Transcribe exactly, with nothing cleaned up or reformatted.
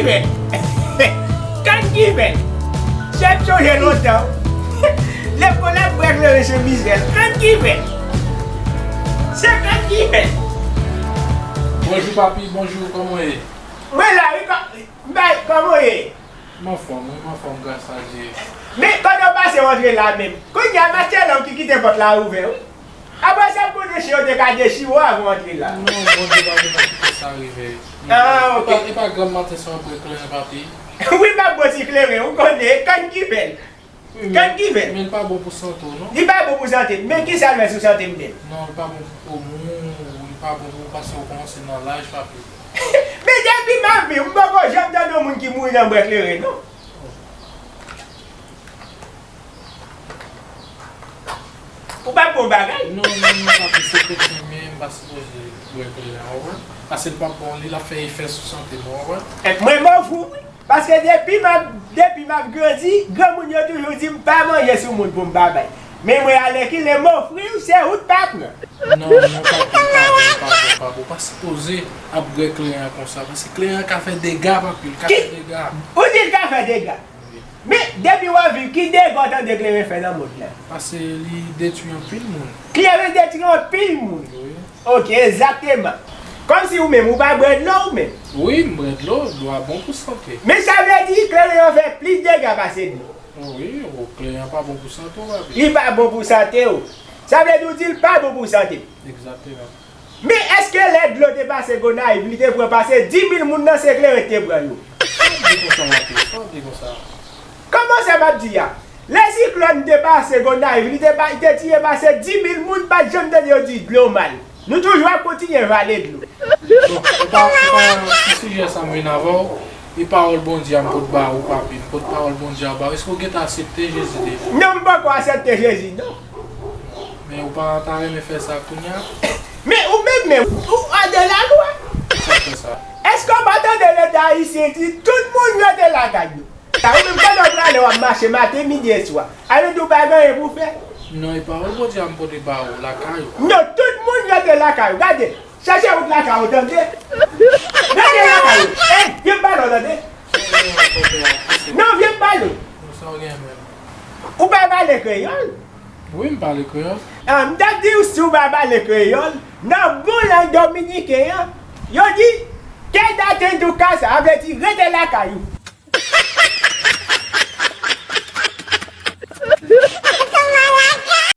Kan ki fèt? Kan ki fèt? Chèf chonje lontan. Lè m konn ap bwè kleren se mizè l. Kan ki fèt? Se kan ki fèt? Bonjou papi, bonjou, kòman w ye? Mwen la wi, kò- bay, kòman w ye? M anfòm, wi, m anfòm, gras a Dye. Men, kote w pase w antre la menm? Kounye a, mache lòm ki kite pòt la ouvè, wi. Apre sa, m konnen si yo te ka dechire w avan w antre la. Non, Bondye pa vin nan kite sa rive. Ah, ok. E pa, e pa granm maten sa w ap bwè kleren, papi. Wi, m ap bwè ti kleren, ou konnen, kan ki fèt? Wi, Kan ki fèt? Men l pa bon pou sante w, non. Li pa bon pou sante m. Men ki sa l fè sou sante m menm? Non, li pa bon pou po moun, li pa bon pou paske w kòmanse nan laj, papi. Men depi m ap viv, m poko janm tande yon moun ki mouri nan bwè kleren, non. Ou pa bon bagay? Non, non, non, papi, se kretyen m ye, m pa sipoze bwè kleren, w konprann? Paske l p ap bon, li l ap fè efè sou sante m, w konprann? Eh, mwen mofri w, wi. Paske depi m ap, depi m ap grandi, granmoun yo toujou di m pa manje sou moun pou m pa bay. Men mwen, alèkile, mofri w, se ou t pa pran. Non, non, papi, pa bon, pa bon, pa bon. Pa sipoze ap bwè kleren an konsa, paske kleren an ka fè dega, papi, l ka Ki- fè dega. Ou di l ka fè dega. Men, depi w ap viv, ki dega w tande kleren fè nan mond lan? Paske li detwi anpil moun. Kleren detwi anpil moun. Wi. Ok, egzakteman. Kòmsi ou menm, ou pa bwè dlo ou menm? Wi, m bwè dlo, dlo a bon pou sante. Men sa vle di kleren an fè plis dega pase dlo. Wi, o, kleren an pa bon pou sante w, papi. Li pa bon pou sante w. Sa vle di ou di l pa bon pou sante. Egzakteman. Men èske lè dlo te pase Gonayiv, li te pran pase dis mil moun nan se kleren ki te pran yo? Sa w ap di konsa, papi? Sa w ap di konsa? Kòman sa m ap di a? Lè siklòn te pase Gonayiv, li te, pa- li te tiye pase dis mil moun, pa t janm tande yo di dlo mal. Nou toujou ap kontinye vale dlo. Bon, e pa, e pa sou sijè sa m vin avè w. E pawòl Bondye a m pot ba ou, papi. M pot pawòl Bondye a ba ou. Èske w gentan aksepte Jezi deja? Non, m poko aksepte Jezi, non. Men ou pa ta renmen fè sa kounye a? Men ou menm, men ou ade lalwa. Sa fè sa? Èske w pa tande Leta ayisyen di tout moun rete lakay yo? Sa ou menm pandan w prale w ap mache maten, midi e swa. Ale di w pa gen anyen pou w fè. Non, e pawòl Bondye a m pote ba ou lakay ou. Non, tout moun rete lakay ou. Gade, chèche wout lakay ou, tande? Rete lakay ou. Ey, vye pale w, tande? Non, vye pale. Sa w gen menm? Ou pa pale kreyòl? Wi, m pale kreyòl. Ah, m t ap di w si w pa pale kreyòl, nan bon lang dominiken an, yo di, quédate en tu casa, a vle di rete lakay ou.